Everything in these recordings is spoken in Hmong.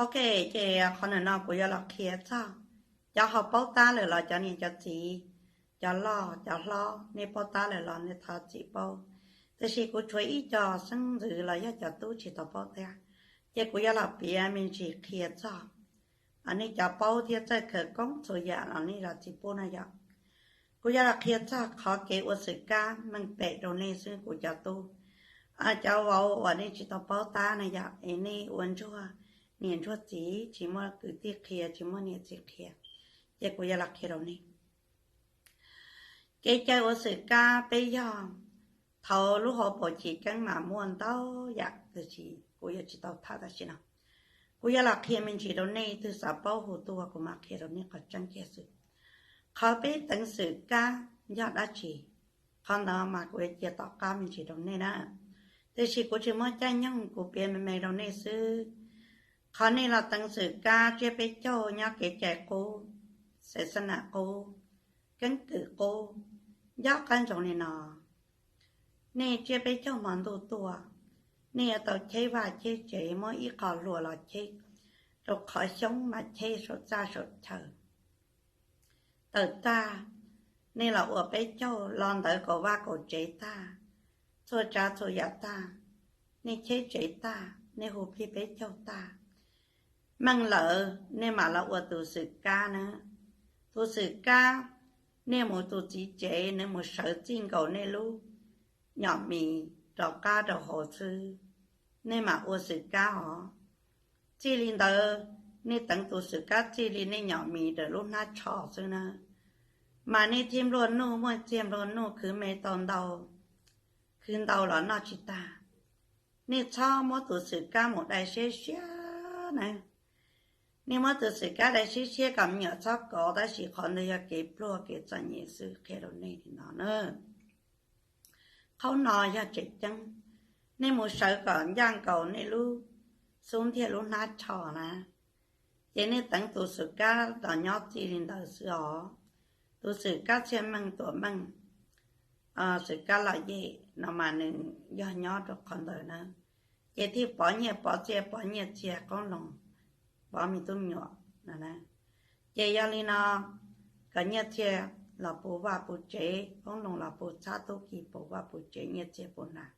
Ok, ces qhov ntawm no kuv yuav los qhia txog cov ho paub tab lawm los cov niam cov txiv, cov loj cov hlob, nej paub tab lawm los nej thov txim paub. Tiam sis kuv tshuav ib co xeeb ntxwv los yog cov tub tsis tau paub thiab, ces kuv yuav los piav me ntsis qhia txog nej cov paub thiab txawj khawv koob txhua yam los nej zam txim pub no yom. Kuv yuav los qhia txog qhov kev ua xwm kab meej pem rau nej xwb kuv cov tub. Cov vauv uas nej tsis tau paub tab na yom, es nej ua ntsuag niam ntsuag txiv tsis muaj kwv tij qhia, tsis muaj niam txiv qhia, ces kuv yuav los qhia rau nej. Kev cai ua xwm kab peb yog thaum lub hauv paus chiv keeb mas muaj ntau yam, tiam sis kuv yuav tsis tau tham tam sim no. Kuv yuav los qhia me ntsis rau nej, twg xav paub hu tuaj kuv mam qhia rau nej qhov tseeb kiag xwb. Qhov peb teev xwm kab yog dab tsi, qhov ntawd mas kuv yuav cia tom qab me ntsis rau nej na. Tiam sis kuv tsis muaj caij nyoog, kuv piav me me rau nej xwb. Qhov nej los teev xwm kab tsiab peb caug nyob kev cai qub, xaiv xab nam qub, keeb kwm qub, nco qab ntsoov li no. Nej tsiab peb caug hmo ntuj tuaj, nej yuav tau cheb vaj cheb tsev, muab ib qho hlua los cheb rau qhov xyoob mas cheb saum txaj saum chaw. Tawm tag, nej los ua peb caug los ntawd kaum vaj kaum tsev tag, txhua tsav txhua yam tag, nej cheb tsev tag, nej hu plig peb caug tag. Meej lawm nej mam los ua tus xwm kab na. Tus xwm kab, nej mus tus txiv tsev nws mus sawv txij nkaus nej lub nyom mis rov qab rau hauv xwb, nej mam ua xwm kab os. Txij li ntawd, nej teev tus xwm kab txij li nej nyom mis ntawm lub hnab tsho xwb na, mas nej thiaj nplua nuj, muaj txiag nplua nuj, khwv me tau ntau, khwv ntau los noj tsis tag. Nej txhob muab tus xwm kab mus dai siab siab na. Nej muab tus xwm kab dai siab siab kom me nyuam txhob kov, tab sis qhov ntawd yog kev pluag kev txom nyem xwb, qhia rau nej li no na. Qhov no yog tseem ceeb, nej mus sawv kom ncaj nkaus nej lub xub ntiag lub hnab tsho na, ces nej teev tus xwm kab los nyob txij li ntawd xwb os. Tus xwm kab txhiaj meej tuam meej, xwm kab lom yem no mas nws yog nyob rau qhov ntawd na, ces thiaj pov nyiaj pov txiaj, pov nyiaj txiag qoob loo, pov me tub me nyuam no. Ces yog li no, kom nyiaj txiag los puv vaj puv tsev, qoob loo los puv txhab tub ki puv vaj puv tsev, nyiaj txiag puv nag,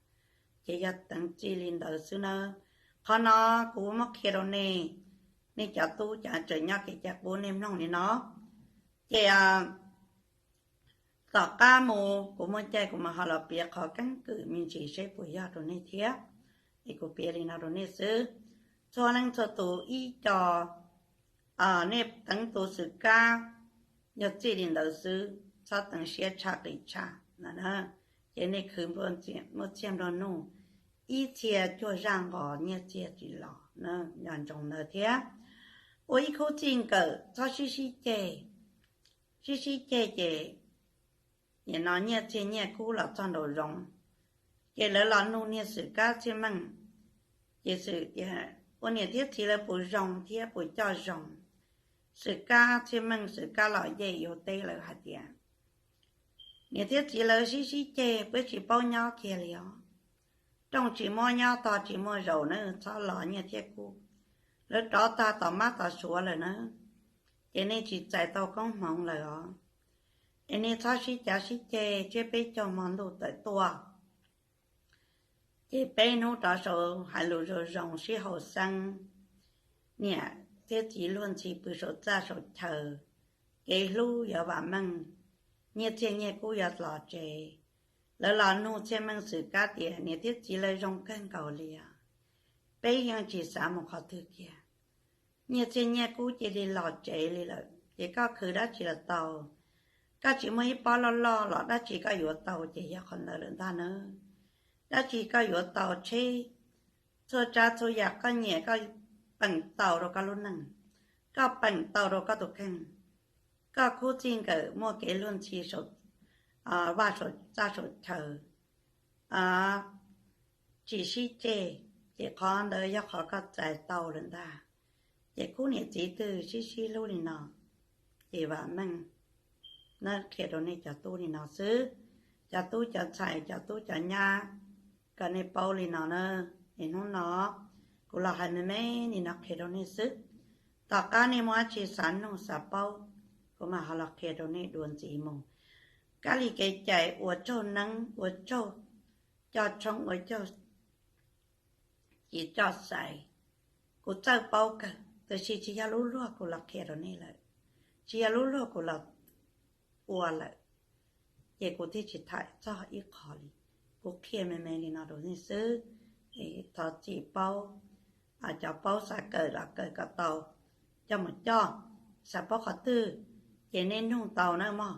ces yog teev txij li ntawd xwb nawb. Qhov no kuv muab qhia rau nej, nej cov tub cov tseem nyob kev cai qub nej mloog li no. Ces tom qab mus kuv muaj caij kuv mam ho los piav qhov keeb kwm me ntsis seb puas yog rau nej thiab. Es kuv piav li no rau nej xwb. Txhua leej txhua tus ib co, nej teev tus xwm kab yog txij li ntawd xwb, txhob teev siab tshaj qis tshaj no na. Ces nej khwv muaj txiag nplua nuj, ib txhia cuag zaj nqos nyiaj txiag tsis los, nco ntsoov ntawd thiab. Ua ib khub txij nkawm txhob sib sib ceg, sib sib ceg ces nim no nyiaj txiag nyiaj kub los txog nraum zoov, ces lawv los nug niag xwm kab txhiaj meej, ces xwm tias ua niam thiab txiv lawv puas zoo thiab puas coj zoo. Xwm kab txhiaj meej xwm kab lom yej yuav teb lawv hais tias niam thiab txiv lawv sib sib ceg, peb tsis paub nyob kiag li os. Rooj tsis muaj nyob, tog tsis muaj zaum na, txhob los nyiaj thiab kub. Lawv rov tag tom mab tom suav lawm na, ces nej tsis txais tau koob hmoov lawm os. Es nej txhob sib cav sib ceg, tsiab peb caug hmo ntuj tawm tuaj, ces peb hnub rov sau hais lus zoo zoo sib haum xeeb. Niam thiab txiv luag ntxhi pw saum txaj saum chaw, kev hlub yuav vam meej, nyiaj txiag nyiaj kub yuav los tsev. Lawv los nug txhiaj meej xwm kab tias niam thiab txiv lawv zoo kawg nkaus li os, peb yeej tsis xav mus qhov twg kiag. Nyiaj txiag nyiaj kub cia li los tsev li lawm, ces koj khwv dab tsi los tau, koj tsis muaj ib pob loj loj los dab tsi koj yuav tau ces yog qhov ntawd lawm ntag na. Dab tsi koj yuav tau tsheb, txhua tsav txhua yam koj nyiam koj peem tau rau koj lub neej, koj peem tau rau koj tus kheej, koj khub txij nkawm muaj kev luag ntxhi vaj saum txaj saum chaw, tsis sib ceg, ces qhov ntawd yog qhov koj txais tau lawm ntag. Ces khub niam txiv twg sib sib hlub li no, ces vam meej. Nab qhia rau nej cov tub li no xwb, cov tub cov ntxhais cov tub cov nyab, kom nej paub li no na. Es hnub no Kuv los hais me me li no qhia rau nej xwb. Tom qab nej muaj dab tsi xav nug xav paub, kuv mam ho los qhia rau nej dua ntxiv mus. Kab li kev cai ua tsaug neeb, ua tsaug coj tshoob, ua tsaug ci txoj xaiv, kuv txawj paub kawg, tiam sis tsis yog lub luag kuv los qhia rau nej lawm, tsis yog lub luag kuv los ua lawm, ces kuv thiaj tsis tham txog ib qho li. Kuv qhia me me li no rau nej xwb. Thov txim paub, cov paub xav kawm los kawm kom tau, coj mus coj. Xav paub qhov twg ces nej nug tau na mog.